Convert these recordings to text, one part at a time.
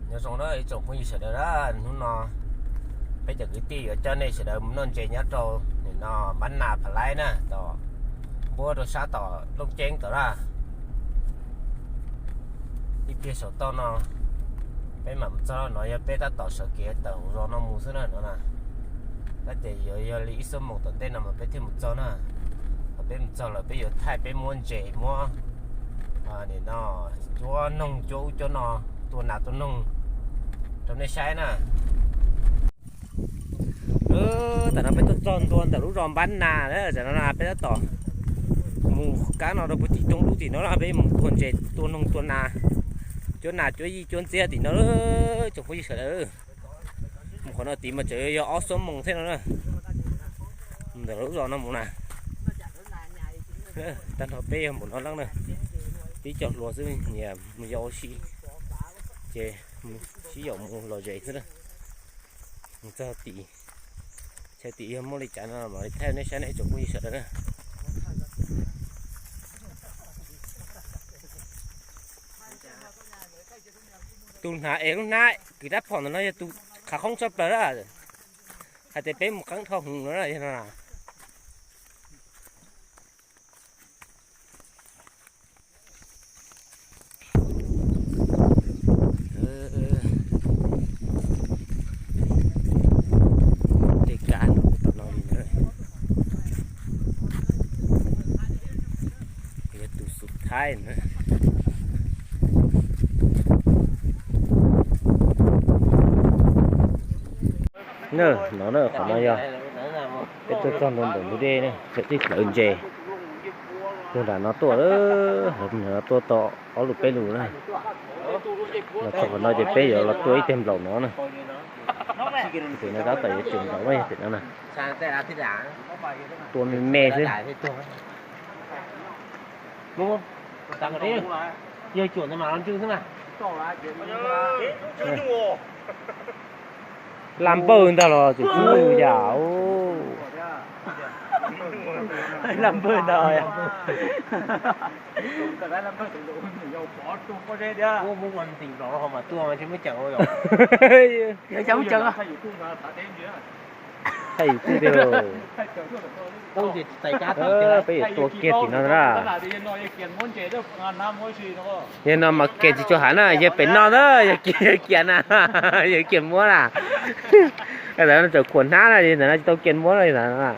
Nyob zoo na ib tsoom phooj ywg sawv daws na, hnub no peb cov kwv tij yuav coj nej sawv daws mus noj ntses nyob rau nim no Npab Nas Phav Laib na, tom npuab rau sab tom Looj Ceeb tom na. Ib pliag saum toj no peb mam mus txog no, yog peb tab tom sawv kev tawm hauv zos no mus xwb na no na. Tab sis yuav yog li ib xuab moos tom ntej no mas peb thiaj mus txog na. Thaum peb mus txog lawm peb yuav thaij peb muab ntses muab nim no cuab noog cuab ub cuab no, tua nas tua noog rau nej saib na. Tam no peb tuaj txog ntua ntawm lub zos Npab Nas na, tam no peb tab tom mus kab no rau puag tim roob dub tim no na, peb mus tua ntses tua noog tua nas, cuab nas cuab yij cuab ntxiab tim no, tsoom phooj ywg sawv daws. Mus qhov no tid mas tseem yog ob xuab moos thiab no na. Mus ntawm lub zos no mus na. Tag nrho peb yog npaum no leej na, tib co hluas xwb nyias mus yos ua si, ces sib yaum mus lom zem xwb na. Mus txog tim, txog tim yog muaj li cas no mam li thaij nej saib na tsoom phooj ywg sawv daws na. Tus hnav es lub hnab kwv dab phom ntawm no yog tus khav qoob tshaj plaws na. Hais tias peb mus qeeb dhau hwv no na, yog no na. Tej kab no tom no li na. Yog tus xub thaib na. Na, no na, qhov no yog peb tuaj txog ntua ntawm ntug dej na, txawm tij hlawv ntses puag nram no tuaj, hlawv puag nram no tuaj tau ob lus peb lus na. Los txog qhov no ces peb yuav los tua ib teg nplaum no na. Tus no tab tom yuav tseem nplaum na, yog pem no na. Tua me me xwb. Yawg cuam ntawd mas los ntswg xwb na. Laj npawj ntag los tseem tsis ntswg yam. Laj npawj ntag. Muab muab ua ntim los ho mas tuaj mas tsis muaj ceem. Thaij YouTube tiag lauj. Peb yuav tua kiag tim no na. Yog no mas kiag tsis tshua hav na, yog pem no na, yog kiag, yog kiag na, yog kiag muab na. Ntawm no tseem khuam hnab na, ntawm no tsis tau kiag muab na, ntawm no.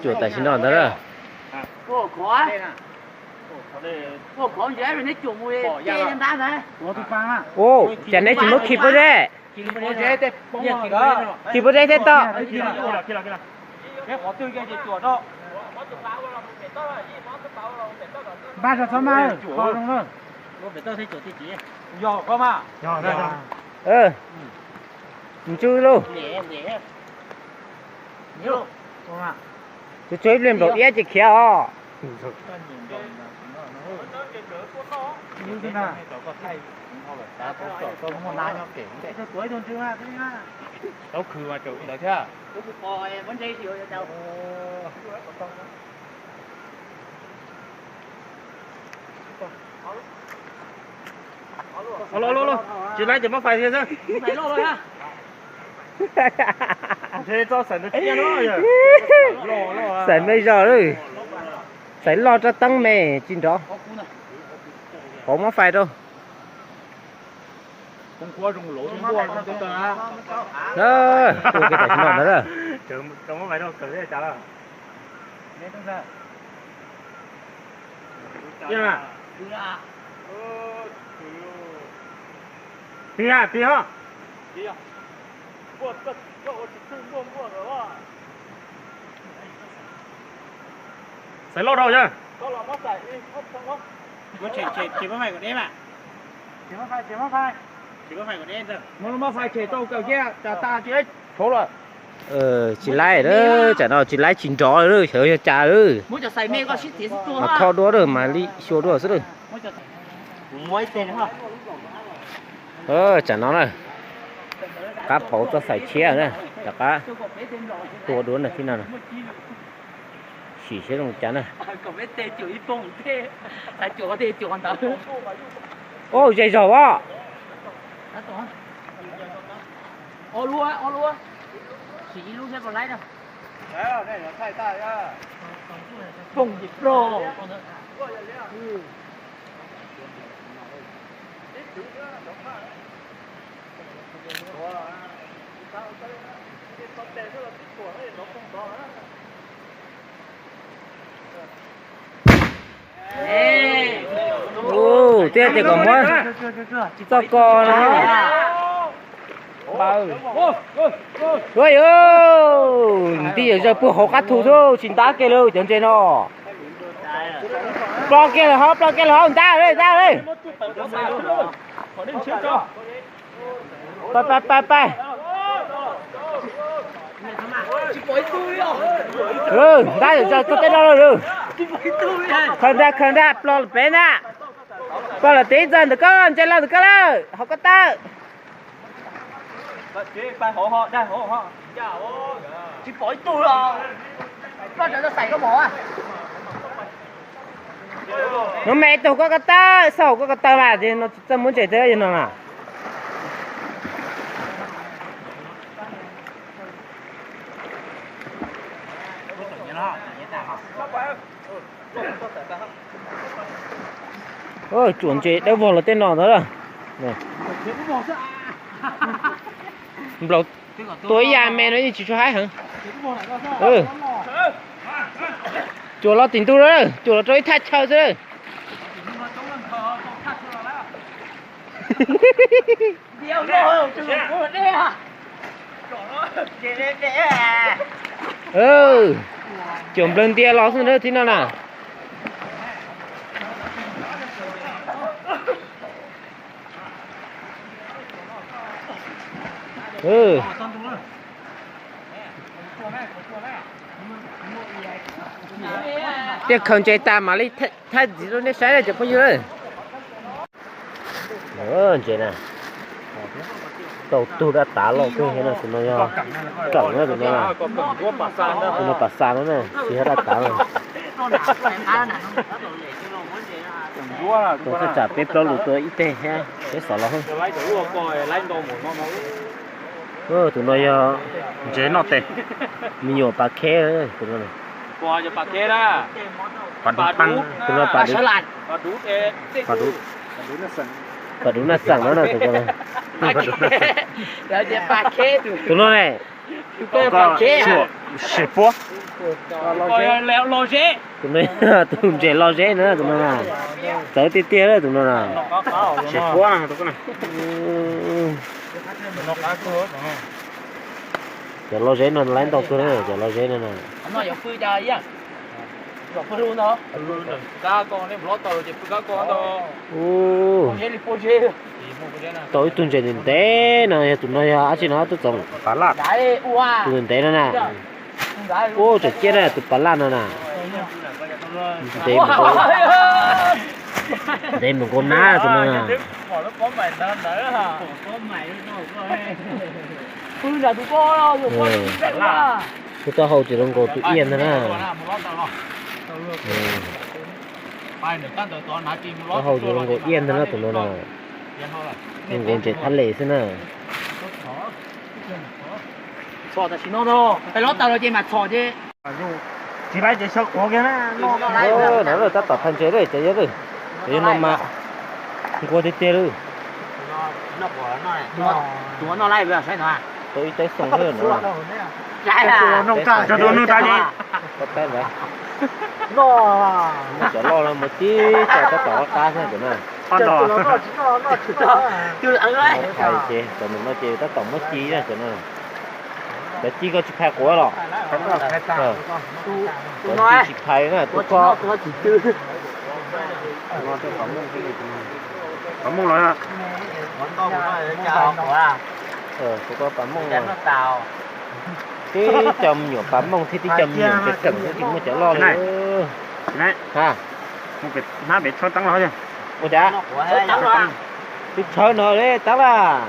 Cuam tam sim no ntag na. Ua, cas neb tsis muab khi pob zeb? Khi pob zeb thiab tod. Ntswg lauj. Tsuas tsuag ib pliag nplaum iab ces khiav os. Los, los, los, tsis laib ces muab fais thiab xwb. Xaiv me zog lawm. Xaiv loj rab teeb me tsis nrov. Qhov muab fais rau. Tuaj kiag tam sim no ntag. Tig ha, tig ho. Xaiv loj rau yog. Muab fais tshem tau kawm kiag, tas tas tsis ib thaub lawm. Tsis laib, tsam no tsis laib tsis nrov lawm, xyov yog cas lawm. Mas kho dua lawm mas li xyua dua xwb lawm. Tsam no na, qab pauv txoj xaim tshiab na, rov qab tua dua na thiab no. Tsim siab zoo cas na. Ub, ze zaum os. Ub, twb tias kom muab txoj ko no. Ua yuv, nti yawm zawg puag hauv qab thu xwb, tsis ntab kiag lawm cov ntses no. Plo kiag lawm hauv, plo kiag lawm hauv, ntab lawm, ntab lawm. Pab, pab, pab, pab. Ntab yawm zawg txog tej no lawm. Khaws nrad, khaws nrad, plo lawm pem na. Plo lawm tid, txog ntawm koj, ntses los ntawm koj lawm, hauv ko taw. Hnub me ib tug koj ko taw, xauj koj ko taw mas, tsis txawj muab ntses thiab no na. Tsuam ntses dawb vog los tej no ntag. Nplaum tua ib yam me no yeej tsis tshua haib heev. Cuam los tim ntug lawm, cuam los rau ib thaj chaw xwb. Cuam nplawg ntia los xwb na, tib no na. Thiaj khaws ntses tas mam li thaij ntxiv rau nej saib cov phooj ywg. Ntses na, tau tug daj tav loj kawg thiab na, tus no yog keem na, tus no, tus no pas xa no na, tsis yog daj tav na. Tus thaj tsam peb plaub lus tua ib teg thiab peb xov los. Tus no yog ntses noj tes, me nyuam pas kheb, tus no, tus no pas, pas dub naj xeem no na, tus no ne, sim puab. Tus no yog tus ntses loj zeb na, tus no na, txawv tiag tiag tus no na. Cov loj zeb no laiv ntau kawg na, cov loj zeb no na. Tau ib tug ntses ntev ntev no, yog tus no yog dab tsi no, tub txoov? Pas laj. Tus ntev ntev no na. Ub, tseem ciaj na, tus pas laj no na. Ntev mus nkaus nab tus no na. Tus taub hau tsis zoo nkaus tus iab ntag na. Taub hau tsis zoo nkaus iab ntag na tus no na. Zoo nkaus ntses thab les xwb na. Na tab tom phais ntses lawm cov yawg, cov yawg no mas nquag tiag tiag lawm. Tau ib teb xoo lawm no. Cov loj no mus tib co tab tom qab qab xwb cov no. Phais ces cov no ces tab tom muab ci na cov no. Cov ci koj tsis phais quav los? Cov ci tsis phais na, tus ko. Tus ko pas mooj. Tib co me nyuam pas mooj thiab tib co me nyuam kev keem xwb tsis muaj cov loj li. Ha, hnab pem tshawb teeb los. Ua cas? Twb tshawb no li tab vaj.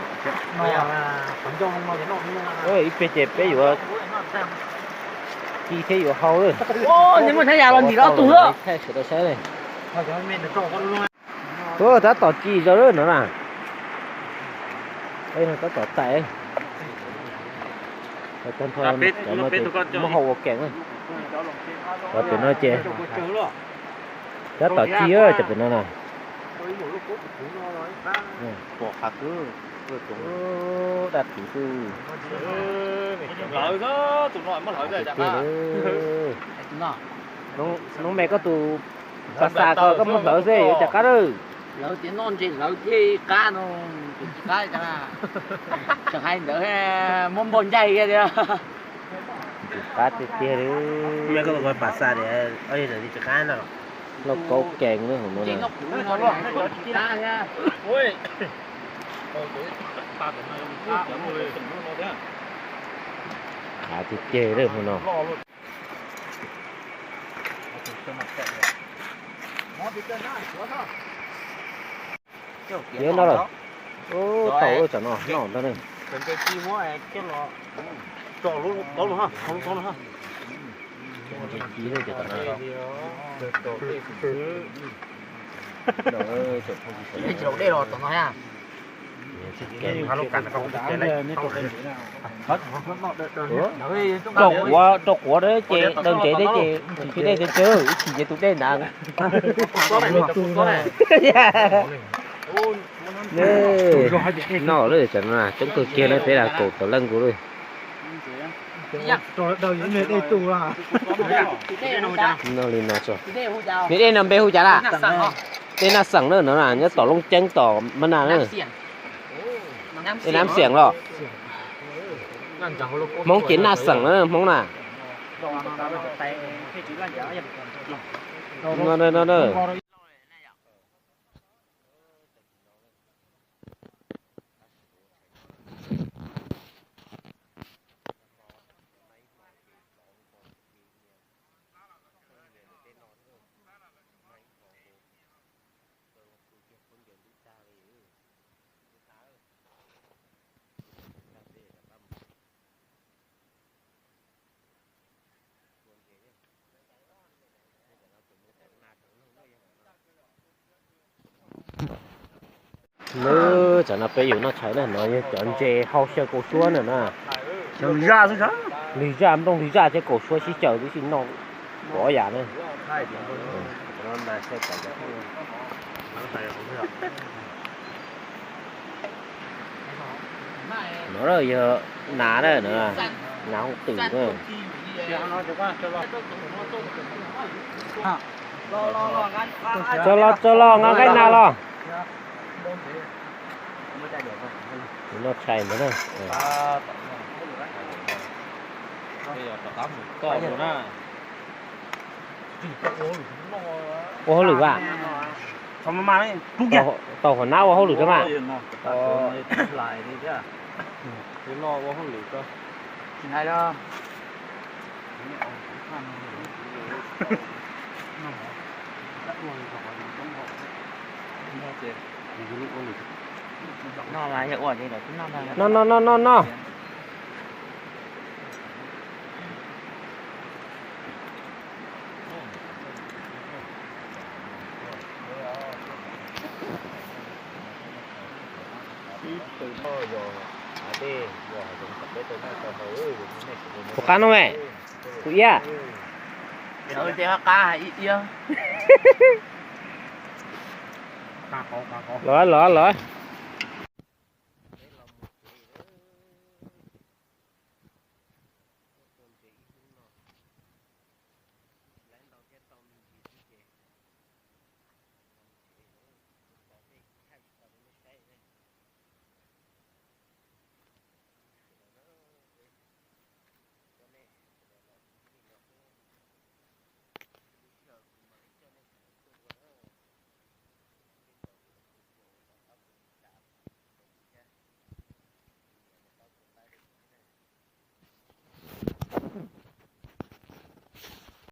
Ib pliag ces peb yuav Ci thiab yuav hau lawm. Ntawm muaj Thaib Yas los ntim los ob tug lawm. Thaij sawv daws saib li. Ua, tab tom ci zog lawm no na. Tab tom txais. Tag nrho cov no ces muab hau ua keem na. Cov pem no ces tab tom ci cov pem no na. Dab tsi tu. Noob me koj tus pas xas ko koj muab hlawv xwb yuav cas qab lawm. Lawv tias noj ntses hlawv thiaj qab no, tsis qab cas, tseem hais ntawd muab npog ncaig tiag. Tsis qab tiag tiag li. Pas xas tias tsis qab no. Lauj kaub kees hauv no. Qab tiag tiag li hauv no. Nyob no lawm. Tau lawm, tsam no noj ntag ne. Rau quav, rau quav deb ces daws ntsev deb ces tus dej tsawg tsawg, ib chim ces tus dej ntawd. Noj lawm, tsam no coob kawg kiag na, peb lam kaum tawm leej nkaus lawm. Noj li no tso. Niag dej no npe hu cas na? Dej Naj Xeem na, no na nyob tom Looj Ceeb tom Mab Naj na. Dej Nab Xiam los? Hmoob ces Naj Xeem na Hmoob na. Lub tsam no peb yuav noj tshais na, no yog cov ntses hau xyaw kaus suab na na. Lwg zaj, nplooj lwg zaj thiab kaus suab sib xyaw tib si noj pov yam na. No yog nas na, nas hooj twm na. Tso los, tso los, nqa nqaij nas los. Noj tshais ntawd na. Ua hauj lwm vas? Tau hov nab ua hauj lwm rau mas. No no no no no. Puas qab no me? Kuv iab. Los los los.